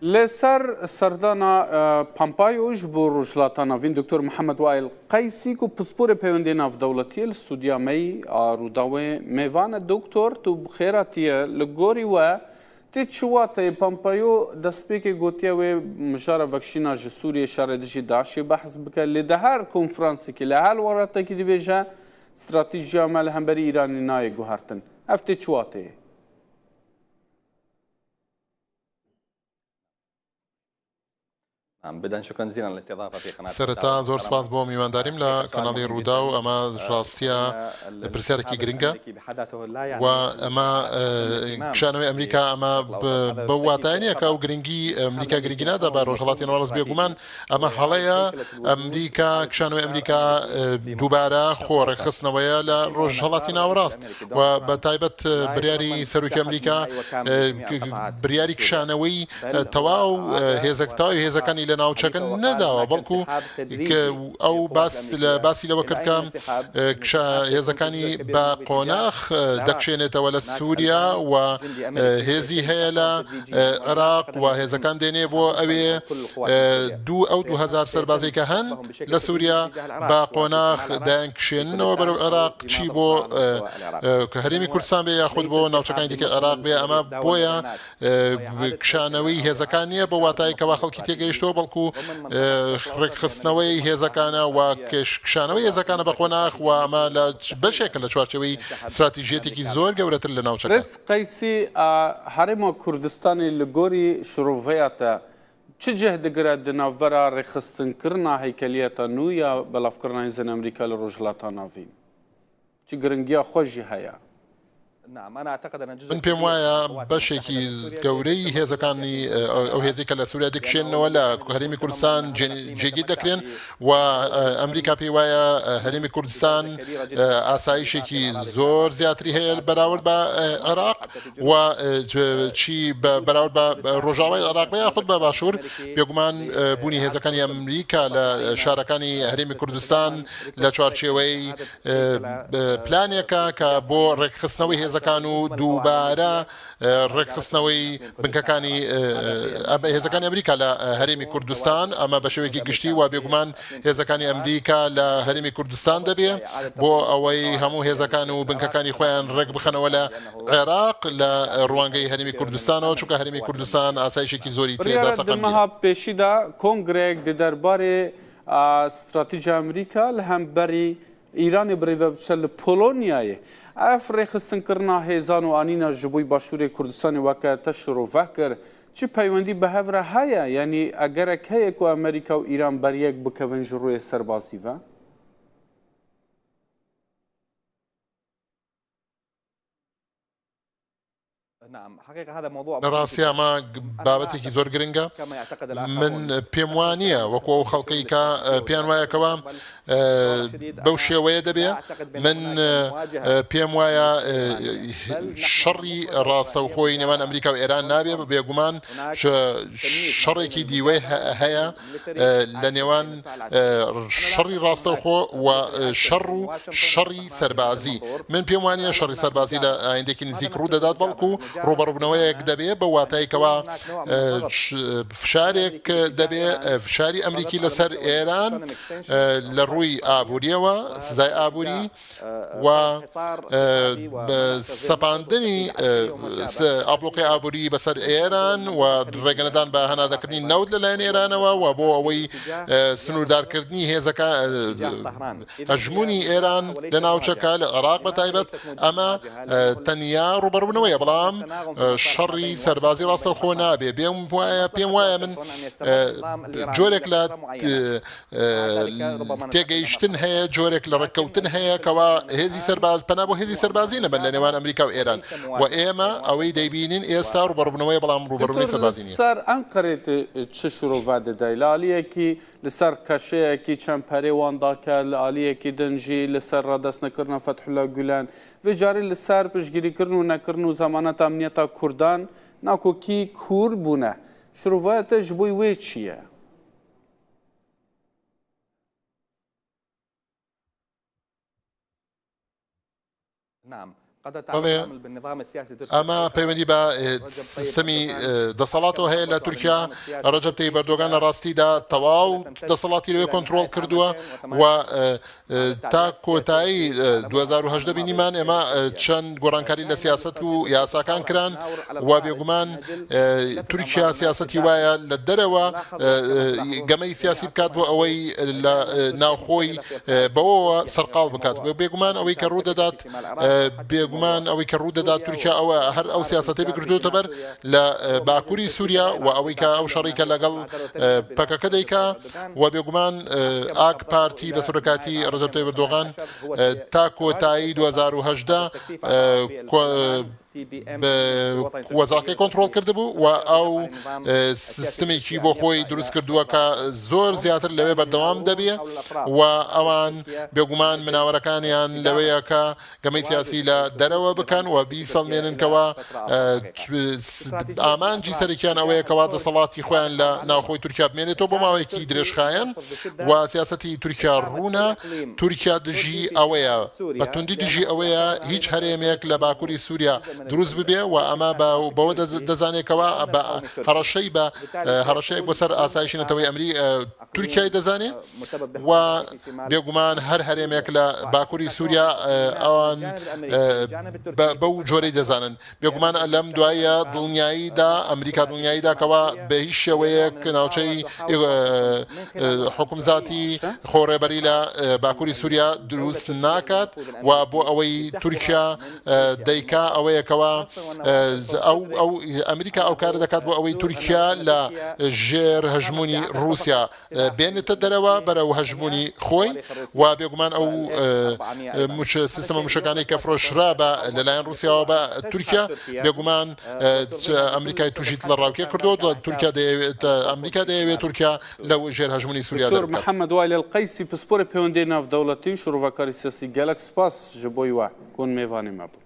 Li ser serdana Pompeo ji bo Rojhilata Navîn Doktor Mihemed Wail Qeysî ku pisporê peywendiyê navdewletî ye li stûdya me a Rûdawê mêvan e. Doktor tu bi xêr hatiye. Li gorî we tê çi wateyê Pompeo destpêkê gotiye wê mijara vekişîna ji Sûriyê şerê dijî DAIŞ'ê behs bike lê di her konferansekî li her welatekî dibêje stratejiya me li hemberî Îranê nayê guhertin. Ev tê çi wateyê? سەرەتا زۆر سپاس بۆ میوانداریم لە کەناڵی ڕووداو، ئەمە ڕاستیە پرسیارێکی گرنگە و ئەمە کشانەوەی ئەمریکا ئەمە بەو واتایە نییە کە ئەو گرنگی ئەمریکا گرنگی نادا بە ڕۆژهەڵاتی ناوەڕاست بێگومان ئەمە هەڵەیە ئەمریکا کشانەوەی ئەمریکا دووبارە خۆ ڕێکخستنەوەیە لە ڕۆژهەڵاتی ناوەڕاست و بە تایبەت بریاری سەرۆکی ئەمریکا بریاری کشانەوەی تەواو هێزەک تەواوی هێزەکانی لە ناوچەکە نەداوە بەڵکو ئەو باس لە باسی لەوە کرد کە هێزەکانی بە قۆناخ دەکشێنێتەوە لە سووریا و هێزی هەیە لە عێراق و هێزەکان دێنێ بۆ ئەوێ دوو ئەو 2000 سەربازی کە هەن لە سووریا بە قۆناخ دایانکشێننەوە بەرەو عێراق چی بۆ هەرێمی کوردستان بێ یاخود بۆ ناوچەکانی دیکە عێراق بێ ئەمە بۆیە کشانەوەی هێزەکان نییە بە واتای کەوا خەڵکی تێگەیشتەوە بەڵکو ڕێکخستنەوەی هێزەکانە و کشانەوەی هێزەکانە بە قۆناخ و ئەمە لە بەشێکە لە چوارچێوەی ستراتیژیەتێکی زۆر گەورەتر لە ناوچەکە. ڕێز قەیسی، هەرێما کوردستانی li gorî şiroveya te çi cih digire di navbera rêxistinkirina heykeliyeta nû ya belavkirina hêzên Amerîka li Rojhilata Navîn? Çi giringiya xwe jî heye? من پێم وایە بەشێکی گەورەی هێزەکانی ئەو هێزی کە لە سووریا دەکشێنەوە لە هەرێمی کوردستان جێگیر دەکرێن و ئەمریکا پێی وایە هەرێمی کوردستان ئاسایشێکی زۆر زیاتری هەیە بەراورد بە عێراق و چی بەراورد بە ڕۆژاوای عێراق بە یاخود بە باشوور بێگومان بوونی هێزەکانی ئەمریکا لە شارەکانی هەرێمی کوردستان لە چوارچێوەی پلانێکە کە بۆ ڕێکخستنەوەی هێزەکان و دووبارە ڕێکخستنەوەی بنکەکانی هێزەکانی ئەمریکا لە هەرێمی کوردستان ئەمە بە شێوەیەکی گشتی و بێگومان هێزەکانی ئەمریکا لە هەرێمی کوردستان دەبێ بۆ ئەوەی هەموو هێزەکان و بنکەکانی خۆیان ڕێک بخەنەوە لە عێراق لە ڕوانگەی هەرێمی کوردستانەوە چونکە هەرێمی کوردستان ئاسایشێکی زۆری تێدا سەقامگیرە. پێشیدا کۆنگرەیەک di derbarê Stratejîya Amerîka li hemberî Îranê birêve biçe li Polonyayê. Ev rêxistinkirina hêzan û anîna ji bo Başûrê Kurdistanê weke te şirove kir, çi peywendî bi hev re heye? Yanî egerek heye ku Amerîka û Îran beriyek bikevin ji rûyê serbazî ve? لە ڕاستیا ئەمە بابەتێکی زۆر گرنگە من پێم وا نییە وەکو ئەو خەڵکەی کە پێیان وایە کەوا بەو شێوەیە دەبێ من پێم وایە شەڕی ڕاستەوخۆی نێوان ئەمریکا و ئێران نابێ بە بێگومان شەڕێکی دیوەی هەیە لە نێوان شەڕی ڕاستەوخۆ و شەڕ و شەڕی سەربازی. من پێم وانییە شەڕی سەربازی لە ئایندەیەکی نزیک ڕوو دەدات، بەڵکو ڕووبەڕووبنەوەیەک دەبێ بەو واتای کەوا فشارێک دەبێ، فشاری ئەمریکی لەسەر ئێران لە ڕووی ئابوورییەوە، سزای ئابووری، و سەپاندنی ئابڵوقەی ئابووری بەسەر ئێران و ڕێگەنەدان بە هەناردەکردنی نەوت لەلایەن ئێرانەوە و بۆ ئەوەی سنووردارکردنی هێزەکە هەژموونی ئێران لە ناوچەکە لە عێراق بە تایبەت ئەمە تەنیا ڕووبەڕووبوونەوەیە بەڵام شەڕی سەربازی ڕاستەوخۆ نابێ بێم وایە پێم وایە من جۆرێک لە تێگەیشتن هەیە، جۆرێک لە ڕێککەوتن هەیە کەوا هێزی سەرباز پەنا بۆ هێزی سەربازی نەبەن لە نێوان ئەمریکا و ئێران و ئێمە ئەوەی دەیبینین ئێستا ڕووبەڕووبوونەوەیە بەڵام ڕووبەڕووبوونەوەی دکتۆر سەربازی نییە. لەسەر ئەنقەرێ چ شرۆڤە دەدەی؟ لە ئالیەکی لەسەر کەشەیەکی چەند پەرێ وان داکە لە ئالیەکی دنجی لەسەر ڕادەست نەکردنە فەتحولا گولەن vê carê li ser piştgirîkirin û nekirin û zemaneta emniyeta Kurdan nakokî kûr bûne. Şirovaya te ji bo wê çi ye? بەڵێ ئەمە پەیوەندی بە سیستەمی دەسەڵاتەوە هەیە لە تورکیا. ڕەجەب تەیب ئەردۆگان لە ڕاستیدا تەواو دەسەڵاتی لەوێ کۆنترۆڵ کردووە و تا کۆتایی 2018 بینیمان ئێمە چەند گۆڕانکاری لە سیاسەت و یاساکان کران و بێگومان تورکیا سیاسەتی وایە لە دەرەوە گەمەی سیاسی بکات بۆ ئەوەی لە ناوخۆی بەوەوە سەرقاڵ بکات. بێگومان ئەوەی کە ڕوودەدات بێگومان ئەوەی کە ڕوودەدات تورکیا ئەوە هەر ئەو سیاسەتەی بگرتووەتە بەر لە باکووری سووریا و ئەوەی کە ئەو شەڕی کە لەگەڵ پەکەکە دەیکا و بێگومان ئاک پارتی بە سەرۆکاتی ڕەجەب تەیب ئەردۆغان تا کۆتایی 2018 وەزعەکەی کۆنتڕۆڵ کردبوو و ئەو سیستمێکی بۆ خۆی دروست کردووە کە زۆر زیاتر لەوێ بەردەوام دەبێ و ئەوان بێگومان مناوەرەکانیان لەوەیە کە گەمەی سیاسی لە دەرەوە بکەن و بیسەلمێنن کەوا ئامانجی سەرەکیان ئەوەیە کەوا دەسەڵاتی خۆیان لە ناوخۆی تورکیا بمێنێتەوە بۆ ماوەیەکی درێژخایەن و سیاسەتی تورکیا ڕوونە، تورکیا دژی ئەوەیە، بە توندی دژی ئەوەیە هیچ هەرێمێک لە باکوری سوریا دروست ببێ و ئەمە بەوە دەزانێ کەوا بە هەڕەشەی بە هەڕەشەیەک بۆ سەر ئاسایشی نەتەوەی ئەمری تورکیای دەزانێ و بێگومان هەر هەرێمێک لە باکوری سوریا ئەوان بەو جۆرەی دەزانن. بێگومان لەم دواییە دڵنیایی دا، ئەمریکا دڵنیایی دا کەوا بە هیچ شێوەیەک ناوچەی حوکم زاتی خۆڕێبەری لە باکووری سووریا دروست ناکات و بۆ ئەوەی تورکیا دەیکا ئەوەیە کەوا ئەو ئەو ئەمریکا ئەو کارە دەکات بۆ ئەوەی تورکیا لە ژێر هەژموونی ڕووسیا بێنێتە دەرەوە بەرەو هەژموونی خۆی و بێگومان ئەو سیستەمە موشەکانەی کە فرۆشرا بە لەلایەن ڕووسیاوە بە تورکیا بێگومان ئەمریکای تووشی دڵەڕاوکێ کردووە تورکیا دەیەوێت ئەمریکا دەیەوێت تورکیا لەو ژێر هەژموونی سووریا دکتۆر محەممەد وائل القەیسی پسپۆرê پەیوەندیی ناودەوڵەتی و شرۆڤەکاری سیاسی گەلەک سپاس ji بۆ وە کۆن مێڤانê me بوو.